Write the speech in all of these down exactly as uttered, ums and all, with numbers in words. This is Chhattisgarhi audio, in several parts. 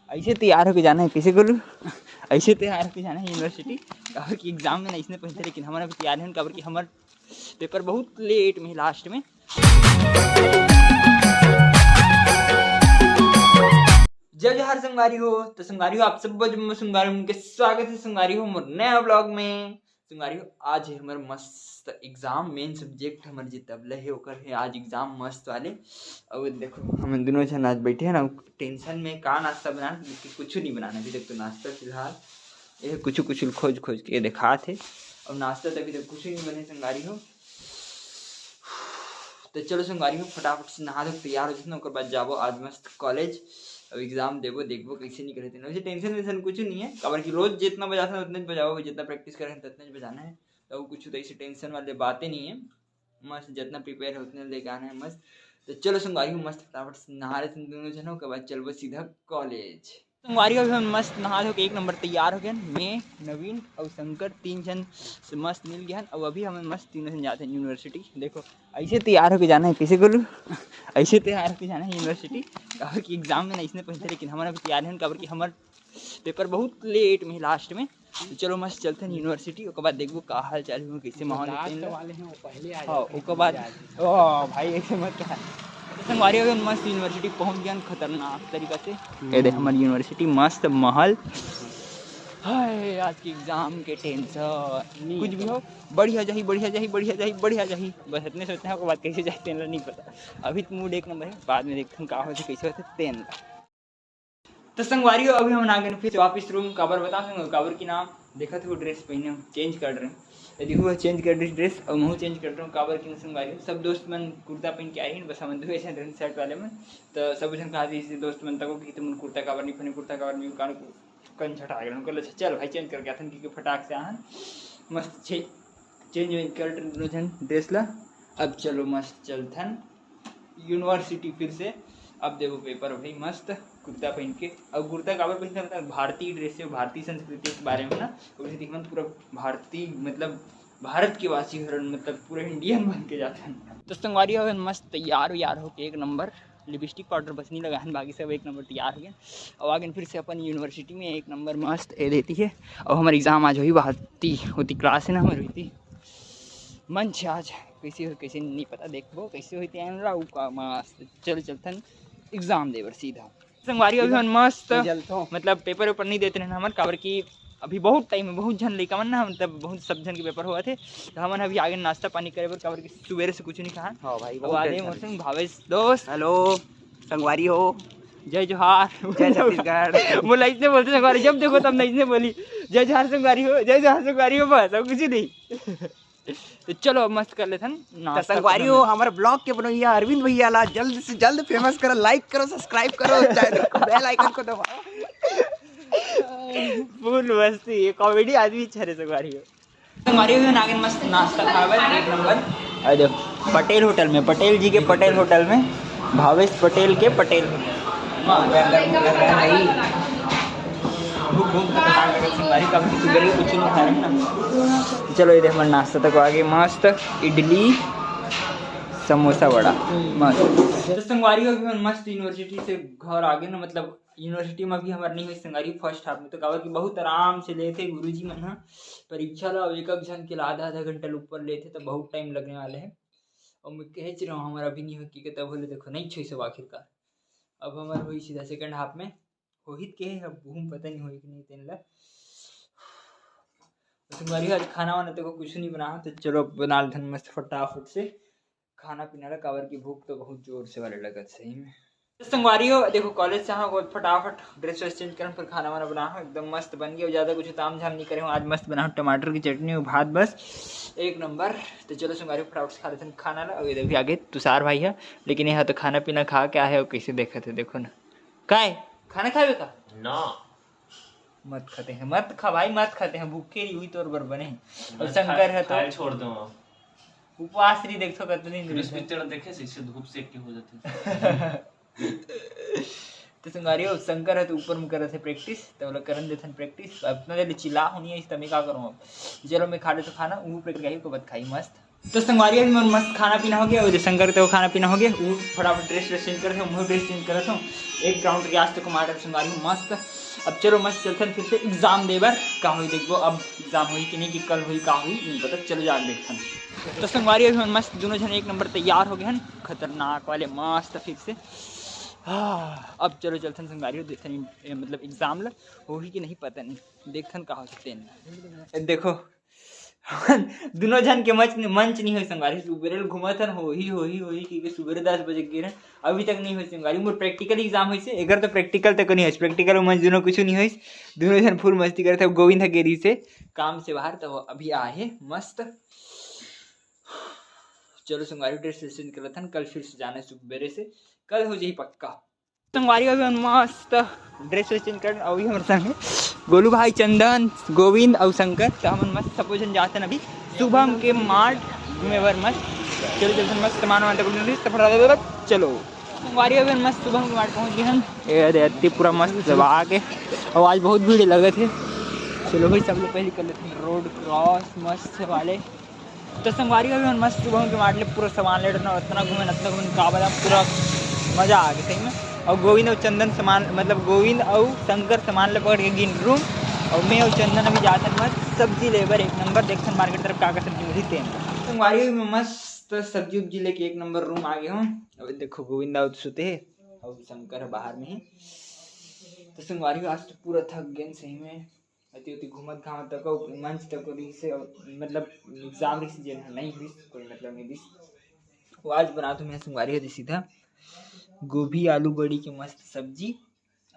ऐसे तैयार होके जाना है, कैसे बोलूँ? ऐसे तैयार होके जाना है यूनिवर्सिटी, काबर कि एग्जाम में ना इसने पहनते, लेकिन हमारा भी तैयार है, काबर कि हमार पेपर बहुत लेट में, लास्ट में। जय जोहार संगवारी हो। तो संगवारी हो, आप सब जम्मो संगवारी मन के स्वागत है संगवारी हो मोर नया व्लॉग में। संगवारी हो, आज है हमर मस्त एग्जाम, मेन सब्जेक्ट हमर जे तबला है ओकर है आज एग्जाम मस्त वाले। और देखो, हम दोनों जन आज बैठे हैं ना, टेंशन में का नाश्ता बनाना, लेकिन कुछ नहीं बनाना अभी तक। तो नाश्ता फिलहाल ये कुछ कुछ खोज खोज के दिखात है, और नाश्ता तो अभी तक कुछ नहीं बने संगवारी हो। तो चलो संगवारी हो, फटाफट से नहा धो के तैयार हो जाते हैं, ओकर बाद जाबो आज मस्त कॉलेज। अब एग्जाम देबो, देखबो कैसे निकले थे। वैसे टेंशन वेंशन कुछ नहीं है, काबर कि रोज जितना बजाते हैं उतने बजाओ, जितना प्रैक्टिस करें उतने बजाना है। तो कुछ तो ऐसे टेंशन वाले बातें नहीं है, मस्त जितना प्रिपेयर है उतने लेके आना है मस्त। तो चलो संगवारी हो, मस्त फटाफट से नहा लेते हैं दोनों जन, ओकर बाद चलबो सीधा कॉलेज। संगवारी हो, अभी हम मस्त नहा धो के एक नंबर तैयार हो गए। मैं, नवीन और शंकर तीन जन से मस्त मिल गए हैं। और अभी हम मस्त तीनों जन जाते हैं यूनिवर्सिटी। देखो, ऐसे तैयार होके जाना है, कैसे बोलूँ? ऐसे तैयार होके जाना है यूनिवर्सिटी, काबर कि एग्जाम में ना इसने पहनते, लेकिन हमारा भी तैयार है, काबर कि हमार पेपर बहुत लेट में, लास्ट में। तो चलो मस्त चलते हैं यूनिवर्सिटी, ओकर बाद देखबो का हाल चाल हुआ, कैसे माहौल है, लास्ट तेन ला। वाले हैं, वो पहले आ हाँ, जाते हैं, ओकर बाद पहले आ जाते हैं। ओ भाई, ऐसे मत कहा। तो संगवारी हो गए, मस्त यूनिवर्सिटी पहुंच गए खतरनाक तरीका से। हम्म। ये देख हमारी यूनिवर्सिटी, मस्त माहौल। हाय, आज के एग्जाम के टेंशन। नहीं कुछ है भी तो। हो, बढ़िया जाही, बढ़िया जाही, बढ़िया जाही, बढ़िया जाही। बस इतने सोचते हैं, ओकर बाद कैसे जाए तेन ला नहीं पता। अभी तो मूड एक नंबर है, बाद में देखते हैं का होते, कैसे होते तेन ला। तो संगवारी हो, अभी हम आ गए फिर से वापस रूम। काबर बता संग, काबर कि ना देखत हो ड्रेस पहने चेंज कर रहे हैं। यदि हुआ चेंज कर रही ड्रेस और महू चेंज कर रहे हूँ, काबर कि ना संगवारी हो, सब दोस्त मन कुर्ता पहन के आए हैं, बस हम दो ऐसे रहे शर्ट वाले में। तो सब जन कहा इसी दोस्त मन तक कि तुम कुर्ता काबर नहीं पहने, कुर्ता काबर नहीं, कान कंझट आ गए। हम कहले, "चल भाई, चेंज करके आथन," क्योंकि फटाक से आहन मस्त छे चेंज वेंज कर दोनों जन ड्रेस ला। अब चलो मस्त चलथन यूनिवर्सिटी फिर से। अब देबो पेपर भाई मस्त कुर्ता पहन के। अब कुर्ता काबर पहनते हैं? मतलब भारतीय ड्रेस है, भारतीय संस्कृति के बारे में ना, वैसे दिखमन पूरा भारतीय, मतलब भारत के वासी हरन, मतलब पूरा इंडियन बन के जाते हैं। तो संगवारी हो गए मस्त तैयार व्यार होके एक नंबर, लिपस्टिक पाउडर बस नहीं लगाहन, बाकी सब एक नंबर तैयार हो गए। और आ गए फिर से अपन यूनिवर्सिटी में एक नंबर मस्त ए देती है। और हमारे एग्जाम आज हुई भारती होती क्लास है ना हमारी होती मंच आज कैसे हो कैसे नहीं पता, देखबो कैसे होती है ना, उ का मस्त चल चलथन एग्जाम देबर सीधा। संगवारी अभी मन मस्त तो जलथो। मतलब पेपर वेपर नहीं देते रहना हमन, काबर कि अभी बहुत टाइम है, बहुत झन लइका मन ना, मतलब बहुत सब झन के पेपर होवत हे, तो हमन अभी आगे नाश्ता पानी करे बर, काबर कि सुबेरे से कुछ नहीं खान। हाँ भाई, अब बहुत आगे tension। मौसम भावेश दोस्त। हेलो संगवारी हो। जय जोहार। जय छत्तीसगढ़। बोला इसने बोलते संगवारी, जब देखो तब नहीं इसने बोली, "जय जोहार संगवारी हो, जय जोहार संगवारी हो", बस और कुछ नहीं। तो चलो अब मस्त कर लेथन तो नाश्ता संगवारी पानी। हो, हमर ब्लॉग के बनोइया अरविंद भैया ला जल्द से जल्द फेमस करो, लाइक करो, सब्सक्राइब करो, बेल आइकन को दबाओ। फुल मस्ती, ये कॉमेडी आदमी छरे संगवारी हो। संगवारी हो, नागिन मस्त नाश्ता खावे एक नंबर। अरे देखो, पटेल होटल में, पटेल जी के पटेल होटल में, भावेश पटेल के पटेल होटल। भूख बहुत खतरनाक लगे संगवारी, कब की सुबह के कुछ नहीं खा रहे हैं ना। चलो, ये देख, हमारा नाश्ता तक आ गए, मस्त इडली, समोसा, वड़ा, मस्त। तो संगवारी हो, अभी हम मस्त यूनिवर्सिटी से घर आ गए ना, मतलब यूनिवर्सिटी में अभी हमारे नहीं हुई संगवारी फर्स्ट हाफ में, तो काबर कि बहुत आराम से लेथे गुरुजी मन ह परीक्षा ला, अब एक एक झन के ला आधा आधा घंटा ले ऊपर लेथे, तो बहुत टाइम लगने वाले है। और मैं कहे रहा हूँ हमारा अभी नहीं हो कि तब बोले देखो नहीं छुई सब आखिरकार, अब हमारा वही सीधा सेकंड हाफ में होहित के है, अब घूम पता नहीं होई कि नहीं तेन ला। संगवारी आज खाना वाना तो कुछ नहीं बना, तो चलो बना लेथन मस्त फटाफट से खाना पीना ला, काबर की भूख तो बहुत जोर से वाले लगत सही में। तो संगवारी हो, देखो कॉलेज से हाँ फटाफट ड्रेस व्रेस चेंज करन, फिर खाना वाना बना हो, एकदम मस्त बन गया। ज़्यादा कुछ ताम झाम नहीं करे हो, आज मस्त बना हो टमाटर की चटनी और भात, बस एक नंबर। तो चलो संगवारी हो, फटाफट से खा लेथन खाना ला। और इधर भी आगे तुषार भाई है, लेकिन यहाँ तो खाना पीना खा के आए हो, कैसे देखत है, देखो ना। काय खाना खावे का? ना। मत खाते हैं, मत खा भाई, मत खाते हैं, भूखे रही हुई तोर बर बने हैं। और मैं शंकर खाए, है तो खाए छोड़ दूँ। उपवास रही, देखो कतनी दिन क्रिस्पी है। तेल देखे से इससे धूप सेक के हो जाती है। तो संगवारी हो, शंकर है तो ऊपर में करत है प्रैक्टिस, तो बोला करन देथन प्रैक्टिस। अपना जल्दी चिल्ला होनी है, इस तमे का करूँ अब। चलो मैं खा ले तो खाना, वो प्रैक्टिस को बत खाई मस्त। तो संगवारी, अभी मोर मस्त खाना पीना हो गया, और शंकर तो खाना पीना हो गया, वो फटाफट ड्रेस व्रेस चेंज करत हो, मैं ड्रेस चेंज करत हो, एक राउंड रियाज तक मार संगवारी मस्त। अब चलो मस्त चलथन फिर से एग्जाम दे बर, का होई देखबो, अब एग्जाम होई कि नहीं, कि कल होई, का होई नहीं पता, चलो जाके देखथन। तो संगवारी, अभी मन मस्त दोनों जन एक नंबर तैयार हो गए हैं, खतरनाक वाले मस्त फिर से। हाँ, अब चलो चलथन संगवारी, देखथन ए, मतलब एग्जाम ल होही कि नहीं पता नहीं, देखथन का होथे तेन। ए, देखो दोनों झन के मंच मंच नहीं होई संगवारी, सुबेरे ले घूमत हन, होही होही होही कि सुबेरे दस बजे गिरे, अभी तक नहीं होई संगवारी। मोर प्रैक्टिकल एग्जाम होइसे, एकर तो प्रैक्टिकल तक नहीं होइस, प्रैक्टिकल में मंच दोनों कुछ नहीं होइस। दोनों झन फुल मस्ती करत हे, गोविंद ह गे रहिसे काम से बाहर, तो अभी आए हे मस्त। चलो संगवारी, ड्रेस चेंज करत हन, कल फिर से जाना है सुबेरे से, कल हो जाही पक्का। संगवारी, अभी हम मस्त ड्रेस व्रेस चेंज कर, अभी हमर संग हे गोलू भाई, चंदन, गोविंद अउ शंकर। तो हमन मस्त सबो झन जाथन अभी शुभम के मार्ट घूमे बर मस्त। चलो चलथन मस्त सामान वामान तक, तो फटाफट चलो। संगवारी, अभी हम मस्त शुभम के मार्ट पहुंच गए हन। ए दे अति पूरा मस्त दबा के, अउ आज बहुत भीड़ लगत हे। चलो भाई, सब लोग पहले कर लेते हैं रोड क्रॉस मस्त वाले। तो संगवारी, अभी मन मस्त शुभम के मार्ट ले पूरा सामान ले डरना, इतना घूमे, इतना घूमे, का बता, पूरा मजा आ गया सही में। और गोविंद और चंदन सामान, मतलब गोविंद और शंकर सामान ले पकड़ के गिन रूम, और मैं और चंदन अभी जाथन मस्त सब्जी ले बर एक नंबर, देखथन मार्केट तरफ का का सब्जी मिलही तेन। संगवारी, अभी मैं मस्त सब्जी उब्जी लेके एक नंबर रूम आ गया हूँ। अब देखो गोविंद आउ सुते हे और शंकर है बाहर में ही। तो संगवारी, आज तो पूरा थक गए सही में, अति उति घूमत घामत तको, मंच तको रहिसे, मतलब एग्जाम रहिसे, जेन ह नहीं होइस, कोई मतलब नहीं रहिस। वो आज बनात हूँ मैं संगवारी हो सीधा गोभी आलू बड़ी के मस्त सब्जी।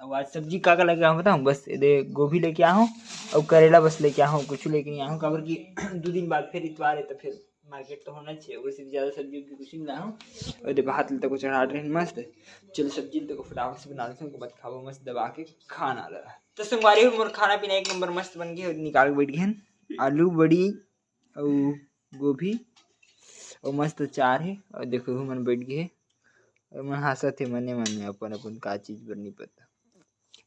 और आज सब्जी का का लेके आऊँ बताऊँ? बस ये दे गोभी लेके आया हूँ और करेला बस लेके आया हूँ, कुछ लेके नहीं आया हूँ, काबर कि दो दिन बाद फिर इतवार है तो फिर मार्केट तो होना चाहिए, वैसे भी ज़्यादा सब्जी उब्जी कुछ नहीं लाया हूँ। और दे भात ले तको चढ़ा रहे हैं मस्त। चलो सब्जी ले तको फटाफट से बना लेते हैं, ओकर बाद खाबो मस्त दबा के खाना ला। तो संगवारी हो, मोर खाना पीना एक नंबर मस्त बन गए, निकाल के बैठ गए हैं। आलू बड़ी अउ गोभी अउ मस्त अचार है। और देखो हमन बैठ गए हैं, और मन हंसत है मने मने, अपन अपन का चीज बर नहीं पता।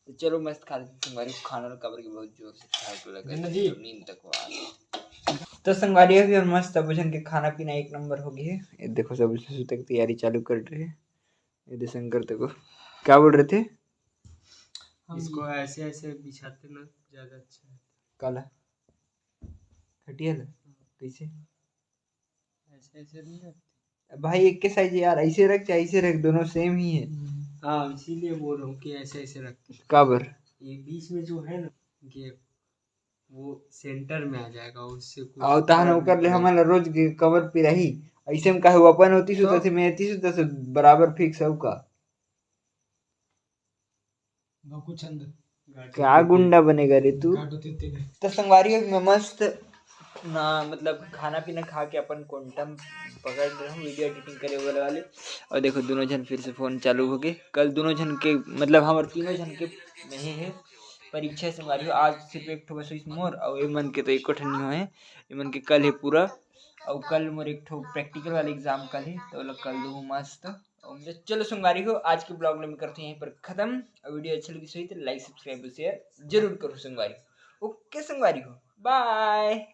तो चलो मस्त खा लेते हैं संगवारी, खाना ला काबर के बहुत जोर से खाए को लगा है, जी। नींद तक आ रही। तो संगवारी अभी और मस्त सबो झन के खाना पीना एक नंबर हो गया है। ये देखो सब सुते की तैयारी चालू कर रहे हैं। ये दे शंकर तको क्या बोल रहे थे? हम इसको ऐसे ऐसे बिछाते ना ज्यादा अच्छा है। काला खटिया ला कैसे? ऐसे ऐसे नहीं रखते। भाई एक के साइज यार, ऐसे रख चाहे ऐसे रख, दोनों सेम ही है। हाँ, इसीलिए बोल रहा हूँ कि ऐसे ऐसे रखते। काबर? ये बीच में जो है ना गैप, वो सेंटर में आ जाएगा, उससे कुछ और तहन फर्क ओकर ले नहीं हमन ला रोज के कवर पिराही। ऐसे में काहे वो अपन होती सुता तो? थे, मैं होती सुता से बराबर फिक्स है का? बाबू चंद। का गुंडा बनेगा रे तू? गांड होती तेरे। तो संगवारी हो, मैं मस्त ना, मतलब खाना पीना खा के अपन क्वांटम पकड़ रहा हूँ वीडियो एडिटिंग करे वाले वाले। और देखो दोनों जन फिर से फोन चालू हो गए। कल दोनों जन के, मतलब हमारे तीनों जन के नहीं है परीक्षा संगवारी हो। आज सिर्फ एक ठो बस होइस मोर, और ये मन के तो एको ठन नहीं होए, ये मन के कल है पूरा। और कल मोर एक ठो प्रैक्टिकल वाला एग्जाम कल है, तो ओला कल दो मस्त। और चलो संगवारी हो, आज के ब्लॉग में करते हैं यहीं पर खत्म। और वीडियो अच्छी लगी सही तो लाइक सब्सक्राइब शेयर जरूर करो संगवारी। ओके संगवारी हो, बाय।